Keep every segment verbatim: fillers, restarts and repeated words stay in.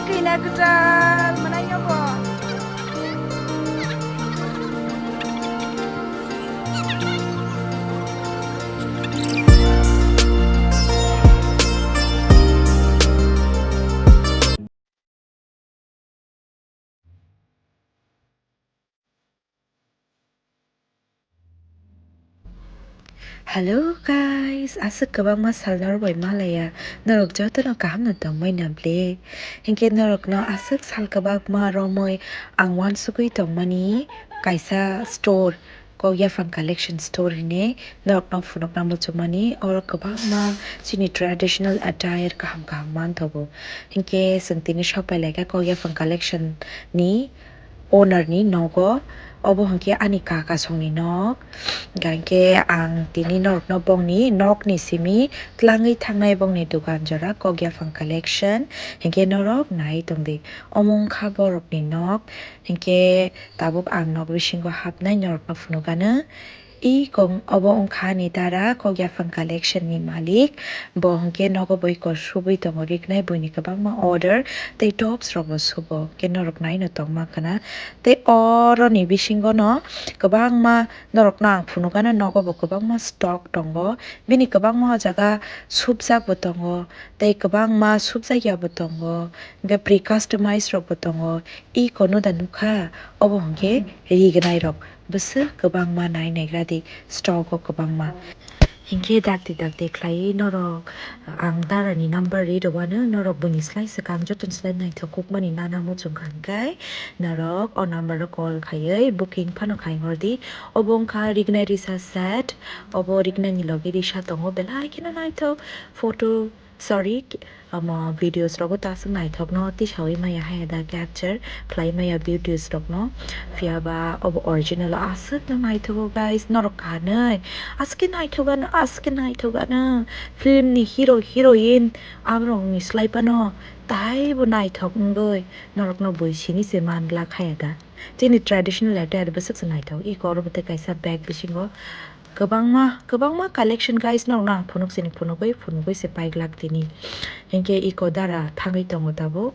Kina kwtal manai nyobo. Hello guys, aswk kwbangma sal norok bai malaya, norok jotono kaham no tongmani na ble? Hinkhe norokno aswk sal kwbangma romwi ang uansugwi tongmani kaisa store, Kokyaphang Collection Store hinwi norokno phunukna muchungmani. Oro kwbangma chini traditional attire kaham kaham manthogo. Hinkhe chwng tini sok pai laikha Kokyaphang Collection ni owner ni nogo, obo hwnkhe ani kaka songni nok. Hinkhe ang tini norokno bongni nokni simi twlangwi thangnai bongni dogan jora Kokyaphang Collection. Hinkhe norok nai tongdi, omo wngkha borokni nok. Hinkhe tabuk ang nok bisingo hapnai norokno phunukgano. I kong obo wngkha ani dara Kokyaphang Collection ni malik. Bo hwnkhe nogo boi kosubwi tongo, rignai buini kwbangma order tei tops rokbo subo, hwnkhe norok naino tongma khna. Tei oroni bisingono kwbangma norokno ang phunukgano, nogo bo kwbangma stock tongo. Bini kwbangma o jaga subjakbo tongo, tei kwbangma subjakya bo tongo, hwnkhe pre customize rokbo tongo. I kono da nukha, obo hwnkhe rignai rok. Bwswk kwbangma nai naigra di, stock o kwbangma. Hinkhe dakti dakti khlaiwi norok ang darani number ri rwano, norok buini slai swkang jotoni slai naithok kukmani nana muchung kha hinkhe norok o number o call khaiwi booking phano khai hor di. Obo wngkha rignai risa set, obo rignai ni logi risa tongo, belai kheno naithok photo. Sorry, omo videos rogo ta aswk naithok no tisawi maya haya da capture khlai maya videos rok no. Phiya ba obo original o aswk no naithogo guys, norok kanwi aswk khe naithok ano, aswk khe naithok ano. Film ni hero heroine aborok ni slai phano taibo naithok wngwi norok no bui sini se man glak haya da. Chini traditional attire bwswk se naithok. Iko oro bo tei kaisa bag bisingo kwbangma, kwbangma collection guys, norokno ang phunuk sini phunugwi, phunugwi se paiglak tini. Hinkhe iko dara thangwi tongo tabuk.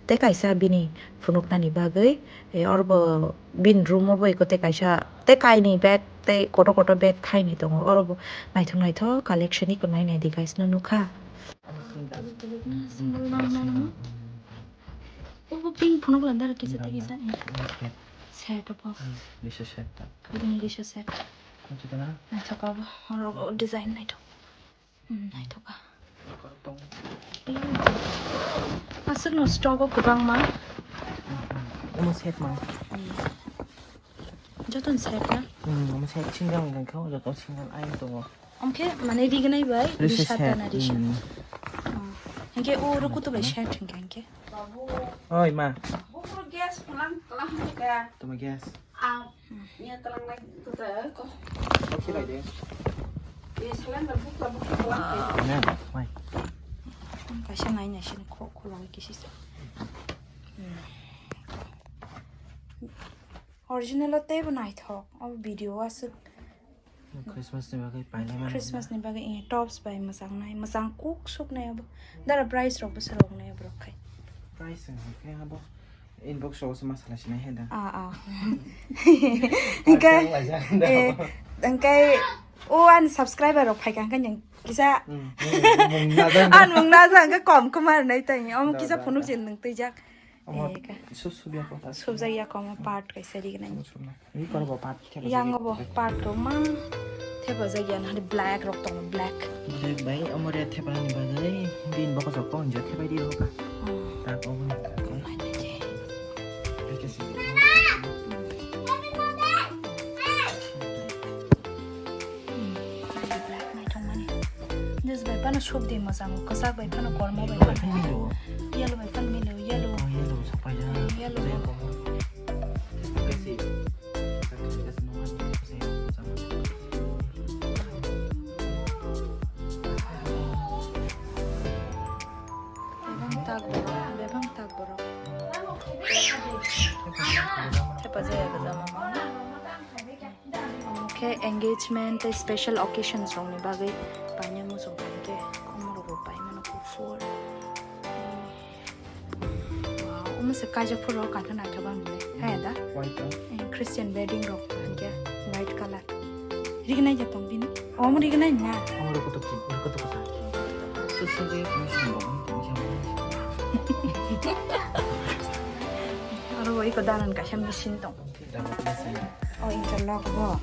Tei kaisa bini phunuknani bagwi, eh, oro bo bini room o bo iko tei kaisa tei kainwi bag tei kotor kotor bag thainwi tongo. Oro bo naithok naithok collection iko nai nai di guys, no nukha. Obo pink phunuk landa kisa tei kisa. Set obo. Lisa set ta. Kadang lisa set. Naithok obo. Oro design naithok. Hmm, naithok a. Aswk no stock o kwbangma. Omo set ma. Joton set na? Hmm, omo set single hwnkhe joto single ai tongo. Omo khe mane rignai bai risa risa set, tana risa. Hmm. Oh. Hinkhe o rukutu bai set hinkhe hinkhe. Oi ma. Bukro gas phalang kalang ka. Tuma gas. Ang. Nya kalang nai tuta ko. Oke bai de. Ye cylinder bukla bukla kalang ka. Ah, na, mai. Kaisa nai nai sini kho kho lagi kisi sa. Hmm. Original o teibo naithok, o video o aswk. Christmas ni bagwi painai mano. Christmas ni bagwi, eh, tops bai mwchang nai, mwchang kuk suk nai abo. Dara price rok bwswk rok nai borok khai. Price wngkhe abo inbox rok se ma salai sinai he da. Ah, ah. Hwnkhe, eh, hwnkhe o ani subscriber rok phaikha hwnkhe nwng kisa. Hmm, hmm, mung na jang. Ang mung na jang hwnkhe kom kwma rwnai tei. Omo da, kisa da, phunuk da. Je nwng twijak. Omo. Eh, ka. Su-, subya kota. Subjak ya komo part kaisa ri gwnai. Omo subna. Ri koro bo part khe. Yang bo part ko ma. Theba jagya na black rok tong black. Black bai omo red theba ni bagwi bin bokol rok ko unjo theba di roka. Hmm. Ta ko bo ni bagwi. Nai nai je. Ri khe si. Black naithok mani. Jeans bai phano suit di mwchang, kwchak bai phano kormo bai phano. Yellow bai phano milo, yellow. Oh, yellow sapai ya. Yellow. Kasi. Bebang tak borok, bebang tak borok. Thepa jaya gajama. Omo khe engagement tei special occasions rokni bagwi paina muchung kha hinkhe omo rokbo paimano kuphur. Masa kaijak phuru o kaisa naithok ang le. Hai da? White o. Eh, Christian wedding rok hwnkhe white color. Rignai ja tong bini. Omo rignai na. Omo rwkhe tok, rwkhe tok sa. Susu je kami sini bong, kami sini bong. Aro iko dalan kaisa machine tong. Dalan machine. Oh, interlock bo.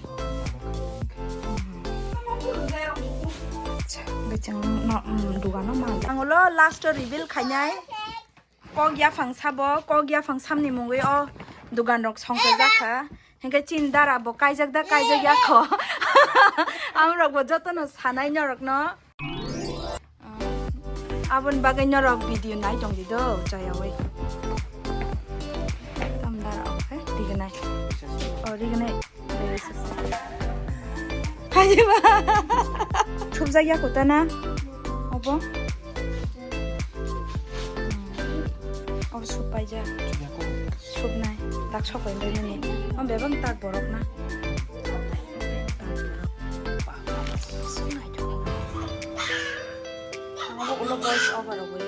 Becheng no, mm, dugano ma. Ang ulo last o reveal khainai. Kok yaphang sabo, kok yaphang samni mungwi o dugan rok songchajak kha. Hinkhe chini dara bo kaijak da kaijak ya kho. Ang rok bo jotono sanai norok no. Aboni bagwi norok video nai tong di do, chayawi. Tam dara o khe rignai. O rignai. Hajiba. Subjak ya kota na? Obo? Obo supai ja. Subnai. Tak sopai nai nini. Om bebang tak borok na. Subnai to. Obo ulo voice over obo.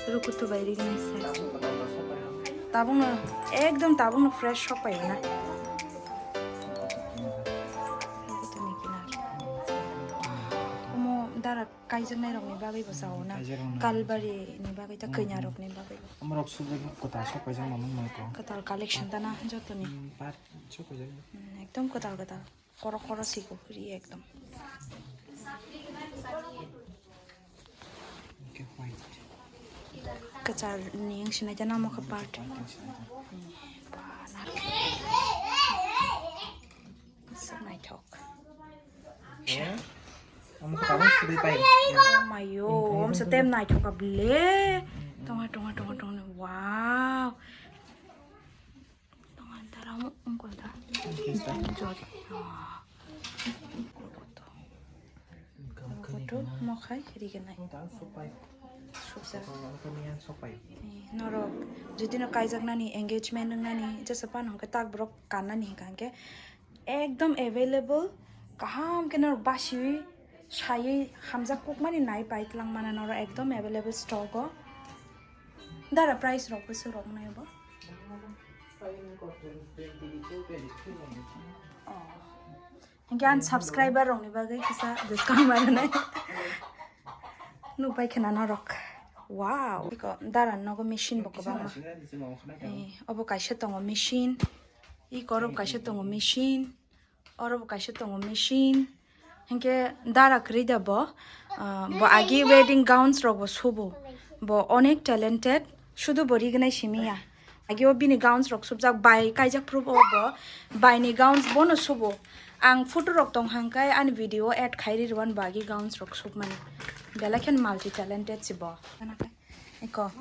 Rukutu bai rignai sa. Tabukno, ekdom tabukno fresh sok pai na. Rukutu ni kinar. Omo dara kaijaknai rokni bagwi bo sao na. Kaijaknai. Kalbari ni bagwi ta kanya rokni bagwi bo. Amorok subject kwtal sok paijak mamung mai ko. Kwtal collection ta na jotoni. Hmm, par sok paijak. Hmm, ekdom kwtal kwtal. Koro koro sigo ri ekdom. Kwchar ni wng sinai jana mokha part. Naithok. Mayo, omsa tem naithok ble. Tonga, tonga, tonga, tonga. Wow. Tongan tara mo ungkol da. Jori. Kutu mokhai rigenai. Sukjak. Norok jodi no kaijaknani engagement wngnani jesa pano hwnkhe tak borok kannani hwnkha hwnkhe ekdom available kaham khe norok basiwi saiwi hamjak kukmani nai pai twlang mana norok ekdom available stock o. Dara price rok bwswk rok nai bo? Oh. Hingke ang subscriber rokni bagwi kisa discount ma rwnai. Nukbai khna norok. Wow. Iko dara nogo machine bo kwbangma. Eh, obo kaisa tongo machine. Iko oro kaisa tongo machine. Oro bo kaisa tongo machine. Hinkhe dara kwrwi da bo, ah, bo agi wedding gowns rok bo subo. Bo onek talented, sudu bo rignai simi ya. Agi o bini gowns rok subjak bai kaijak phuru bo, bo bai ni gowns bono subo. Ang photo rok tong hangkai ani video add khai ri rwan bo agi gowns rok submani. Belai khe multi talented si bo. Iko.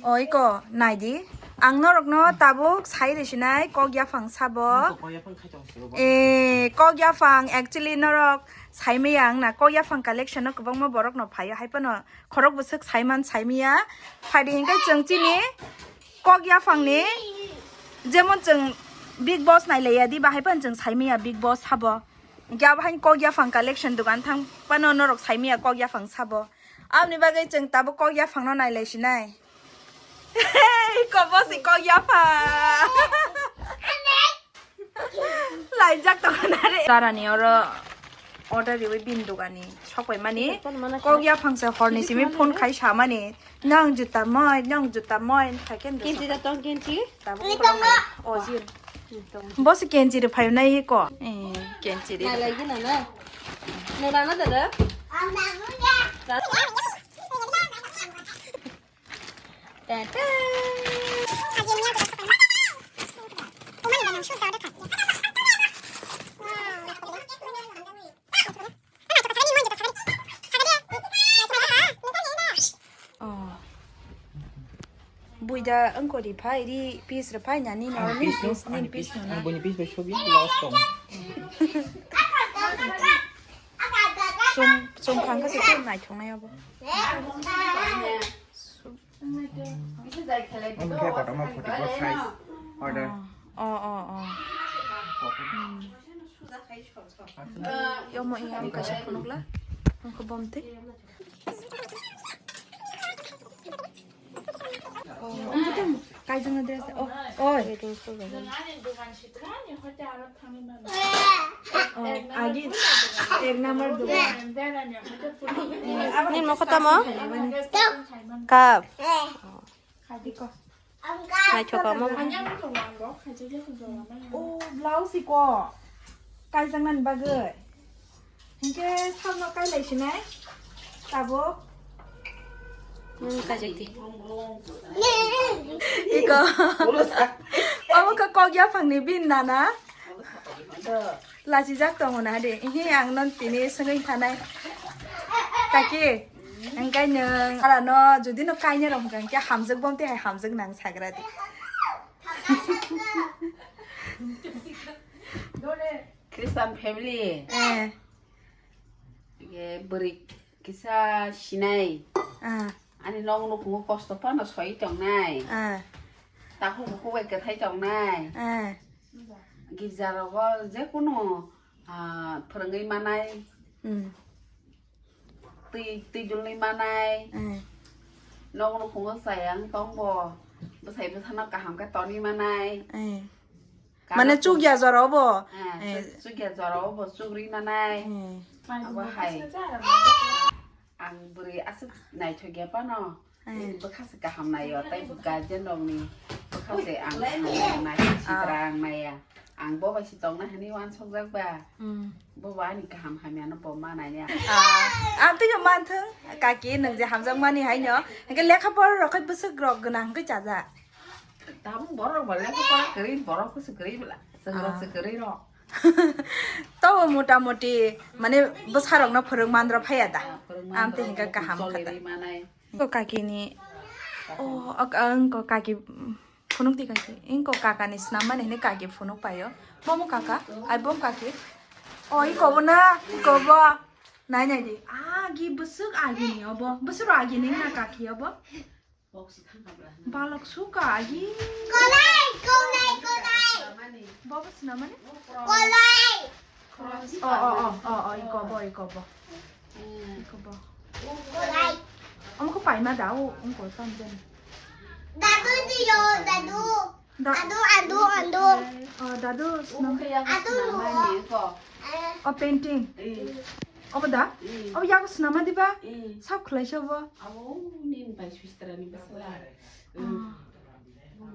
O iko, nai di. Ang norokno tabuk sai risinai kok yaphang sabo. Nokho kok yaphang khai tong siro bo. Eh, kok yaphang actually norok saimaya ang na kok yaphang collection no kwbangma borok no phaio hai phano khorok bwswk saiman saimaya. Phaidi hinkhe chwng chini kok yaphang ni jemon chwng Bigg Boss nailaiya di bahai phano chwng saimaya Bigg Boss sabo. Hinkhe abo haino kok yaphang collection dogan thang phano norok saimaya kok yaphang sabo. Aboni bagwi chwng tabuk kok yaphangno nailai sinai. Kobo si kok yaphang. Laijak tongo na re. Tarani oro order riwi bini dogani sokpai mani. Kok yaphang se horni simi phone khai samani. Nang juta moi, nang juta moi, thaiken do. Kinchi da tong kinchi. Tabuk ni tong na. O jin. Bo se kenchi ri phayo nai ko. Eh, kenchi ri. Nai lagi na na. Nai lana dada. Tata. Oh. Buida wngkori phai ri piece rw phai nani no ni piece no, piece, ani ni piece piece no na. Ang buini piece bai sobi loss tong. Sum sum khang ka se naithok nai abo. Ang khe kotorma forty-four size order. Oh, oh, oh. Hmm. Yomo iya ang kaisa phunukla. Ang khe bomte. Kaijak na dress. Oh, oi. Oh, agi ek number dugan. Nini mokho tamo? Cup. Naithok omo. Oh, blouse iko. Kaijaknani bagwi. Hinkhe salno kailai sinai. Tabuk. Hmm, kaijak di. Iko. Omo khe kok yaphangni bini nana. Lachijak tongo na de. Ihi ang non tini swngwi thanai. Kaki, ang kai nwng. Arano jodi no kainai rok hwnkha hwnkhe hamjak bom tei hai hamjak nang sagra di. Christian family. Eh. Ye bwrwi kisa sinai. Ah. Ani nok nukhungo kosto phano soi tongnai. Ah. Takhuk bukhuk bai kwthai tongnai. Ah. Girja rogo jekunu, ah, phwrwngwi manai. Hmm. Twi, twi dulwi manai. Hmm. Nok nukhungo chaya wng tongbo. Bwsai bwsano kaham khe tonwi manai. Hmm. Mane chukya jora obo. Eh, eh. Chuk-, chukya jora obo, chukri manai. Eh. Abo hai. Ang bwrwi aswk naithokya phano. Eh. Bwkha se kaham naio, tei guardian rokni bwkha se ang kaham nai, ah, sitrang naiya. Ang bo bai si tongna hwnwi uansukjak ba. Hmm. Bo bo ani kaham hamyano bo manaiya. Ah, ang tei manthung, kaki nwng je hamjakmani haino. Hwnkhe lekha pora rok khai bwswk rok gwnang hwnkhe chajak. Tabuk borok rok ba lekha pora kwrwi, borok khe se kwrwi bwla. Chwng rok se kwrwi rok. Tobo mota moti mane bwsa rokno phwrwng mandra phaiya da. Ah, phwrwng mandra. Amtwi hinkha kaham kha da. Choli rwi manai. Ko kaki ni. Oh, ok, ang ko kaki, mm, phunuk di kaki. Ing ko kaka ni snam mani hini kaki phunuk paio. Momo kaka, ai bom kaki. Oh, iko bo na, iko bo. Nai nai di. Agi bwswk agi ni obo. Bwswk agi ni na kaki obo. Balok suka agi. Kolai, kolai, kolai. Bobo sina mani? Kolai. Oh, oh, oh, oh, oh, iko bo, iko bo. Iko bo. Kolai. Omo ko paima da, o, ongko tam jen. Dadu diyo, dadu. Da- Adu, adu, adu. Oh, dadu, senam. Adu, adu. Oh, painting. Eh. Obo da? Eh. Obo yago senama diba? Eh. Sab khwlaisa obo. Abo nini bai swistra ni bwsala. Ah.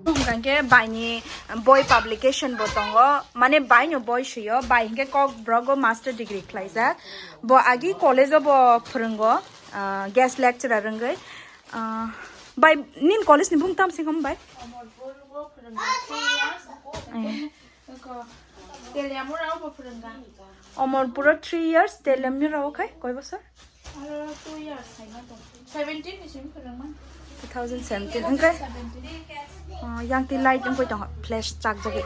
Hwnkhe baini boi publication bo tongo, mane baino boi swiyo, bai hinkhe Kokborok o master degree khlaijak. Bo agi college o bo phwrwngo, ah, guest lecturer wngwi. Ah, bai, nini college ni bung tam se hom bai? Omorpur o phwrwngkha three years. Eh. Eko, Teliamura o bo phwrwngkha. Omorpur o three years, Teliamura o khai koi bosor? Aro two years hai ma tong. Seventeen ni simi phwrwngma. Two thousand seventeen, hwnkhe? Seventeen. Oh, yang ti light wngkoi tong, flash chak jagwi.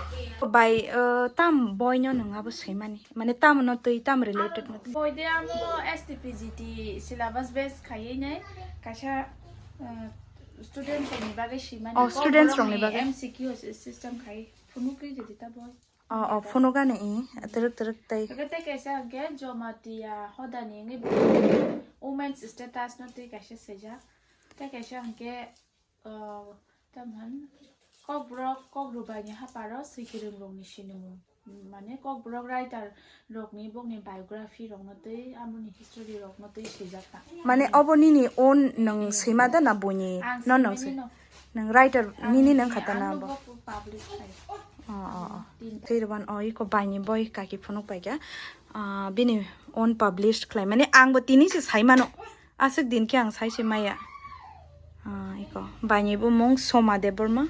Bai, eh, tam boy no nwng abo swimani? Mane tamo no twi, tamo related no twi? Boide amo S T P G T syllabus base khaiwi nai kaisa, uh, students rokni bagwi swimani. Oh, students rokni bagwi. M C Q system khai phunukgwi rwdi ta boy. Oh, oh, phunukani i, twrwk twrwk tei. Hwnkhe tei kaisa hwnkhe Jamatia hodani wngwi women's status no twi kaisa swijak. Tei kaisa hwnkhe, uh, tamhan Kokborok, Kokborok bai ni haparo swikirwng rokni sinimung. Mane Kokborok writer rokni bokni biography rokno tei amoni history rokno tei swijak ta. Mane obo nini own nwng swima da na buini? Ang no nwng swimani swi-, no. Nwng writer ang nini nwng kha ta na ang bo? Bo publish khai. Oh, oh, oh. Tin. Thirban, oh, iko baini boi kaki phunuk pai kha. Ah, bini own published khlai. Mane ang bo tini se sai mano. Aswk din khe ang sai se maya. Ah, iko. Baini bumung Soma Debbarma.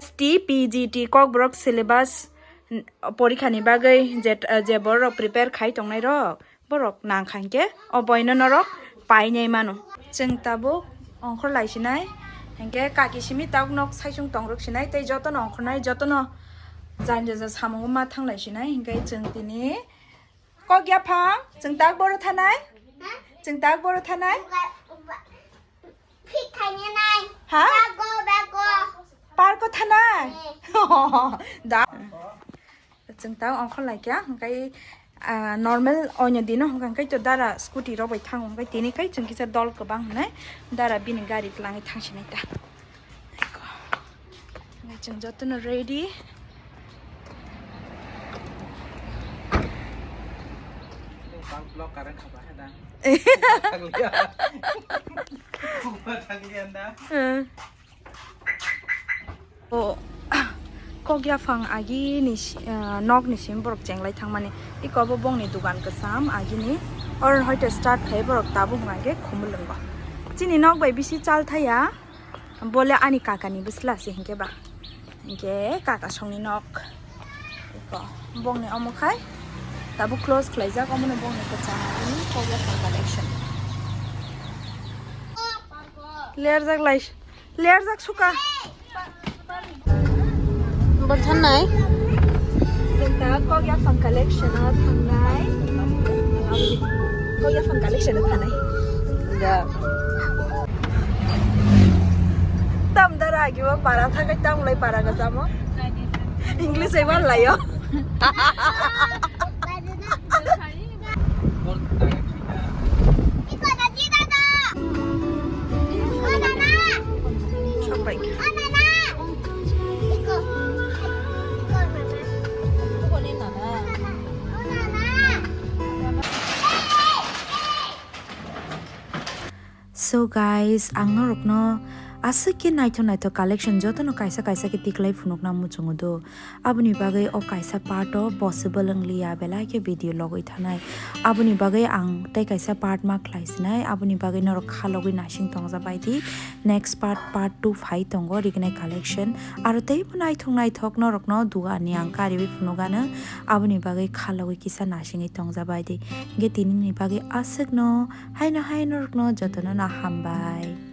S T P G T Kokborok syllabus, n-, porikha ni bagwi je, je borok prepare khai tongnai rok, borok nang kha hinkhe o boino norok painai mano. Chwng tabuk ongkhor lai sinai, hinkhe kaki simi tabuk nok saichung tongrok sinai tei jotono ongkhornai, jotono jani jani samung ma thang lai sinai, hinkhe chwng tini Kok yaphang, chwng tak boro thanai? Chwng tak boro thanai? Phik khainai. Ha? Bago, bago. Parko thanai? Eh. Da. Chwng tak ongkhor lai kya, hwnkhe, ah, normal oino dino, hwnkhe to dara scooty rok bai thango, hwnkhe tini khai chwng kisa dol kwbang hwnwi dara bini gari twlangwi thang sinai ta. Chwng jotono ready. O kok yaphang agi ni si-, ah, nok ni simi borok chenglai thangmani. Iko bo bongni dugan kwcham agini. Oro hoite start khai borok tabuk hwnga khe khumulwngo. Chini nok bai bisi chal thaya. Bole ani kaka ni bwsla se hinkhe ba. Hinkhe kaka songni nok. Iko bongni omo khai tabuk close khlaijak, omono bongni kwcham agini kok yaphang collection. Lerjak lai. Lerjak suka. Bo thanai. Jeng ta kok yaphang collection o thangnai. Kok yaphang collection o thanai. Da. Tam dara agi bo para thakai tam lai para ga jamo. English ai wan layo. So guys, ang norokno aswk khe naithok naithok collection jotono kaisa kaisa khe tiklai phunukna muchungo do. Aboni bagwi o kaisa part o possible wng liya, belai khe video logwi thanai. Aboni bagwi ang tei kaisa part ma khlai sinai, aboni bagwi norok kha logwi naising tongja bai di. Next part, part two phai tongo, rignai collection. Aro teibo naithok naithok norokno duga ni ang kariwi phunukgano, aboni bagwi kha logwi kisa naisingwi tongja bai di. Hinkhe tinini bagwi aswkno, haino hai norokno jotono no hambai.